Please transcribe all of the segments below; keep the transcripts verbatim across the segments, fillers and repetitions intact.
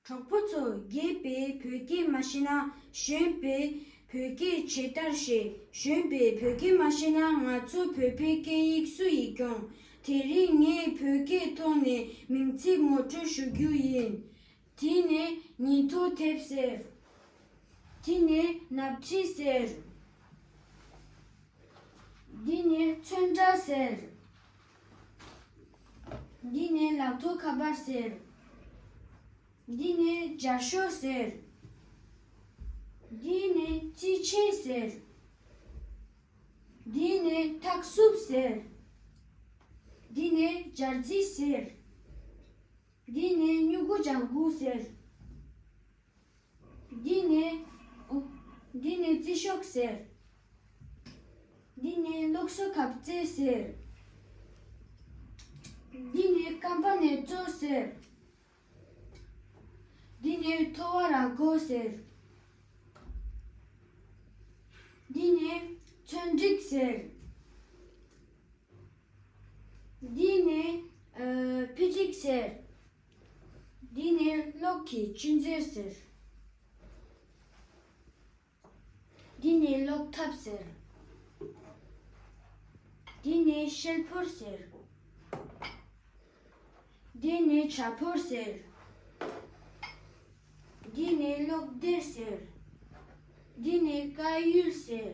གྲོགས་པོ་ཚོ། རྒས་པས་བོད་སྐད་མ་ཤེས་ན་གཞོན་པས་བོད་སྐད་ཇི་ལྟར་ཤེས། གཞོན་པས་བོད་སྐད་མ་ཤེས་ན་ང་ཚོ་བོད་པའི་སྐད་ཡིག་སུ་ཡིས་སྐྱོང་། དེ་རིང་ངས་བོད་སྐད་ཐོག་ནས་མིང་ཚིག་ངོ་སྤྲོད་ཞུ་རྒྱུ་ཡིན། དེ་ནས་ཉིན་ཐོ་དེབ་ཟེར། དེ་ནས་ནག་ཁྲི་ཟེར། དེ་ནས་ཚོན་ཁྲ་ཟེར། དེ་ནས་ལག་ཐོགས་ཁ་པར་ཟེར། དེ་ནས་སྦྱར་ཤོག་ཟེར། དེ་ནས་རྩིས་ཆས་ཟེར། དེ་ནས་ཐག་སུབ་ཟེར། དེ་ནས་སྦྱར་རྩི་ཟེར། དེ་ནས་སྨྱུ་གུ་ལྗང་གུ་ཟེར། འདི་ནས། འོ། འདི་ནས་རྩི་ཤོག་ཟེར། འདི་ནས་སློབ་གསོ་ཁབ་རྩེ་ཟེར། འདི་ནས་རྐང་པ་ནས་གཙོ་ཟེར། འདི་ནས་ཐོ་བ་ར་མགོ་ཟེར། འདི་ནས་ཚོན་སྒྲིག་ཟེར། འདི་ནས་ཨ་ཕི་ཅིག་ཟེར། འདི་ནས་གློག་གི་གཅུན་ཚད་ཟེར། འདི་ནས་གློག་ཐབ་ཟེར། འདི་ནས་ཤེལ་ཕོར་ཟེར། འདི་ནས་བྱ་ཕོར་ཟེར། འདི་ནས་གློག་སྡེར་ཟེར། འདི་ནས་དཀར་ཡོལ་ཟེར།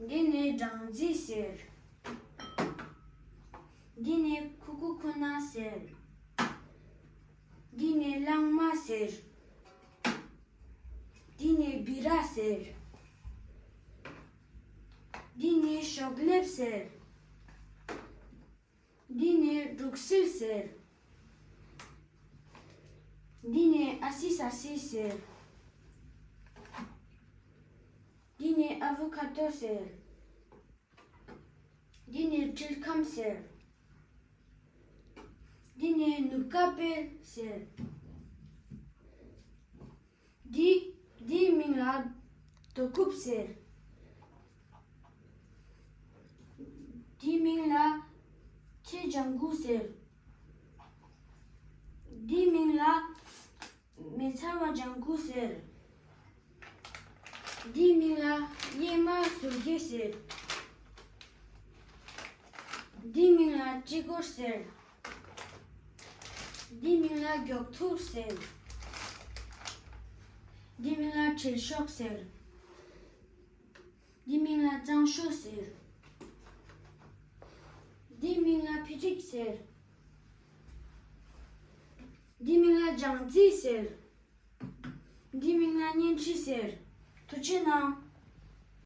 འདི་ནས་སྦྲང་རྩི་ཟེར། འདི་ནས་ཁུ་ཁུ་ཁུ་ན་ཟེར། འདི་ནས་གླང་མ་ཟེར། འདི་ནས་བི་ར་ཟེར། འདི་ནས་ཤོག་ལེབ་ཟེར། འདི་ནས་འབྲུག་སིལ་ཟེར། འདི་ནས་ཨ་སི་ས་སི་ཟེར། འདི་ནས་ཨ་བོ་ཁ་ཏོ་ཟེར། འདི་ནས་དྲིལ་ཁམ་ཟེར། འདི་ནས་ནུབ་ཀ་པེ་ཟེར། འདི། འདིའི་མིང་ལ་རྡོ་ཁུབ་ཟེར། འདིའི་མིང་ལ་ཚེ་ལྗང་གུ་ཟེར། འདིའི་མིང་ལ་མེ་ཚ་བ་ལྗང་གུ་ཟེར། འདིའི་མིང་ལ་གཡེར་མ་ཟུར་གྱི་ཟེར། འདིའི་མིང་ལ་ཅི་གོར་ཟེར། འདིའི་མིང་ལ་མགྱོགས་ཐུག་ཟེར། འདིའི་མིང་ལ་དྲིལ་ཤོག་ཟེར། འདིའི་མིང་ལ་གཙང་ཤོག་ཟེར། འདིའི་མིང་ལ་ཕི་ཅིག་ཟེར། འདིའི་མིང་ལ་ལྗང་རྩི་ཟེར། འདིའི་མིང་ལ་གཉན་ཁྲི་ཟེར། ཐུགས་རྗེ་གནང་།